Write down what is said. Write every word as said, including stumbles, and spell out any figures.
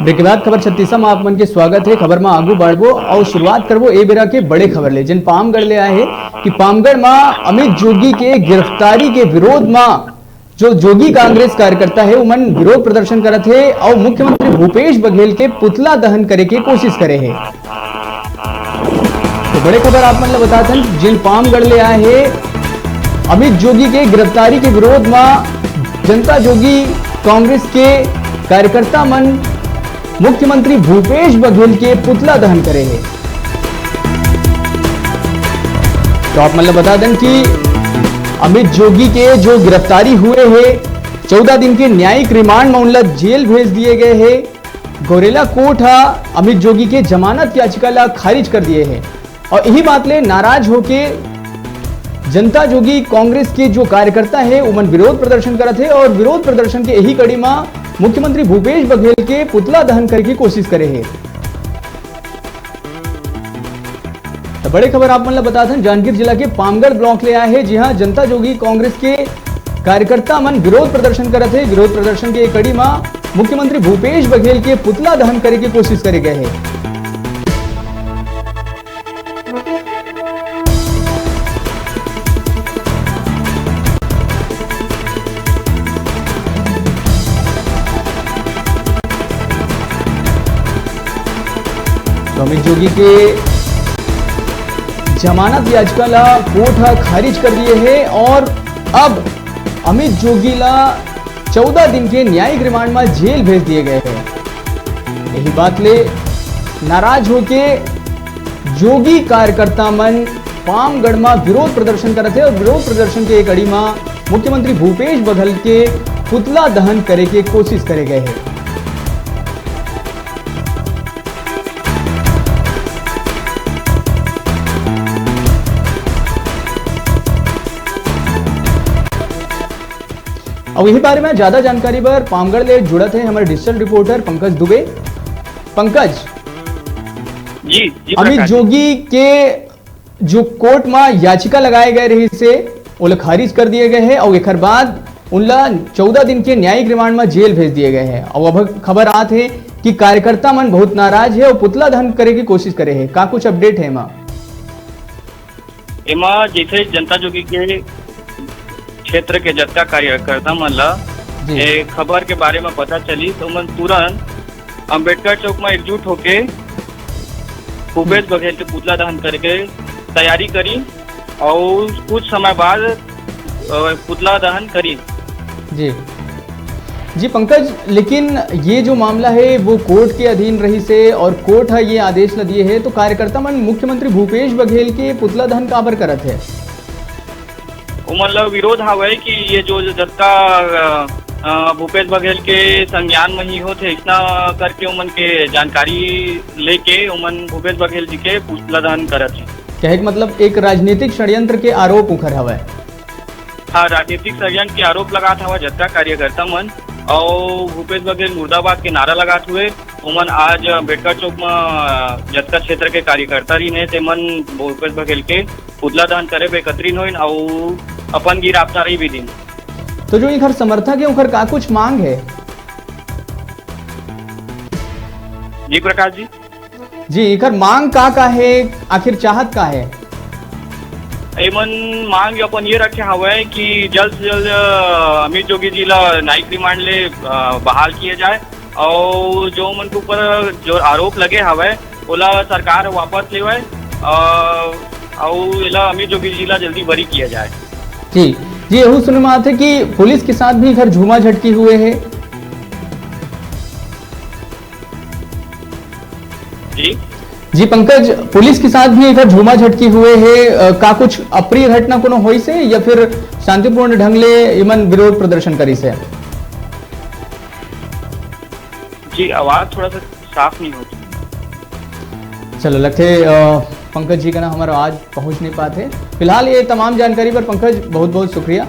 Break के बाद खबर छत्तीसा में आप मन के स्वागत है। खबर में आगू बढ़बो और शुरुआत करबो ए बेरा के बड़े खबर ले, जेन पामगढ़ ले आए है कि पामगढ़ में अमित जोगी के गिरफ्तारी के विरोध में जो जोगी कांग्रेस कार्यकर्ता है, उमन विरोध प्रदर्शन करत है और मुख्यमंत्री भूपेश बघेल के पुतला दहन करे के कोशिश करे है। तो बड़े खबर आप मन ल बतात हन, जेन पामगढ़ ले आए हे अमित जोगी के गिरफ्तारी के विरोध म जनता जोगी कांग्रेस के कार्यकर्ता मन मुख्यमंत्री भूपेश बघेल के पुतला दहन करे हे। तो आप मन ल बता दें कि अमित जोगी के जो गिरफ्तारी हुए हे, चौदह दिन के न्यायिक रिमांड में उनला जेल भेज दिए गए हे। गौरेला कोर्ट ह अमित जोगी के जमानत याचिका ला खारिज कर दिए हे और यही बात ले नाराज होके जनता जोगी कांग्रेस के जो कार्यकर्ता हे, उमन विरोध प्रदर्शन करत हे और विरोध प्रदर्शन के यही कड़ी म मुख्यमंत्री भूपेश बघेल के पुतला दहन करे के कोशिश करे हे। तो बड़े खबर आप मन ल बतात हन, जांजगीर जिला के पामगढ़ ब्लॉक ले आए हे, जिहां जनता जोगी कांग्रेस के कार्यकर्ता मन विरोध प्रदर्शन करत हे। विरोध प्रदर्शन के कड़ी म मुख्यमंत्री भूपेश बघेल के पुतला दहन करे के कोशिश करे गए हे। तो अमित जोगी के जमानत याचिका ला कोर्ट ह खारिज कर दिए हे और अब अमित जोगी ला चौदह दिन के न्यायिक रिमांड में जेल भेज दिए गए हे। यही बात ले नाराज होके जोगी कार्यकर्ता मन पामगढ़ में विरोध प्रदर्शन करत हे और विरोध प्रदर्शन के एक कड़ी में मुख्यमंत्री भूपेश बघेल के पुतला दहन करे के कोशिश करे गए हे। अब यही बारे में ज्यादा जानकारी बर पामगढ़ ले जुड़त हे हमर डिजिटल रिपोर्टर पंकज दुबे। पंकज, जी, जी अमित प्रकाश। जोगी के जो कोर्ट में याचिका लगाए गए रहिस हे, ओला खारिज कर दिए गए हे और एकर बाद उनला चौदह दिन के न्यायिक रिमांड में जेल भेज दिए गए हे। और अब खबर आत हे कि कार्यकर्ता मन बहुत नाराज हे और पुतला दहन करे के कोशिश करे हे। का कुछ अपडेट हे एमा? एमा जैसे जनता जोगी के क्षेत्र के जतका कार्यकर्ता मन ला जी। ए खबर के बारे में पता चली, तो मन तुरंत अंबेडकर चौक में एकजुट होके भूपेश हम्म। बघेल के पुतला दहन करके तैयारी करी और कुछ समय बाद, अ, पुतला दहन करी। जी, जी पंकज, लेकिन ये जो मामला है वो कोर्ट के अधीन रहिस हे और कोर्ट ह ये आदेश ल दिए हे, तो कार्यकर्ता मन मुख्यमंत्री भूपेश बघेल के पुतला दहन काबर करत हे? ओमन ल विरोध हवय कि ये जो, जो जतका, अ, अ, भूपेश बघेल के संज्ञान में ही होत हे, इसना करके ओमन के जानकारी लेके ओमन भूपेश बघेल जी के पुतला दहन करत हे। कहे के मतलब एक राजनीतिक षड्यंत्र के आरोप उखर हवय। हाँ, राजनीतिक षड्यंत्र के आरोप लगात हवय जतका कार्यकर्ता मन, अउ भूपेश बघेल मुर्दाबाद के नारा लगात हुए ओमन आज अंबेडकर चौक म जतका क्षेत्र के कार्यकर्ता रहिन हे, तेमन भूपेश बघेल के पुतला दहन करे बर एकत्रित होइन अउ अपन गिरफ्तारी भी दिन। तो जो इखर समर्थक हे, उखर का कुछ मांग हे? जी प्रकाश जी। जी, इखर मांग का, का हे, आखिर चाहत का हे? एमन मांग अपन ये रखे हवय कि जल्द से जल्द, अ, अमित जोगी जी ला न्यायिक रिमांड ले, अ, बहाल किए जाए और जो मन के ऊपर जो आरोप लगे हवय, ओला सरकार वापस लेवय, अ, अउ एला अमित जोगी जी ला जल्दी बरी किया जाए। जी, जी, एहू सुने में आथे कि पुलिस के साथ भी इखर झूमा झटकी हुए हे। जी। जी पंकज, पुलिस के साथ भी इखर झूमा झटकी हुए हे, अ, का कुछ अप्रिय घटना कोनो होइस हे या फिर शांतिपूर्ण ढंग ले इमन विरोध प्रदर्शन करिस हे? जी, आवाज थोड़ा सा साफ नहीं होती। चलो, लगथे, अ, पंकज जी का ना हमारा आवाज पहुंच नहीं पाते। फिलहाल ये तमाम जानकारी पर पंकज बहुत बहुत शुक्रिया।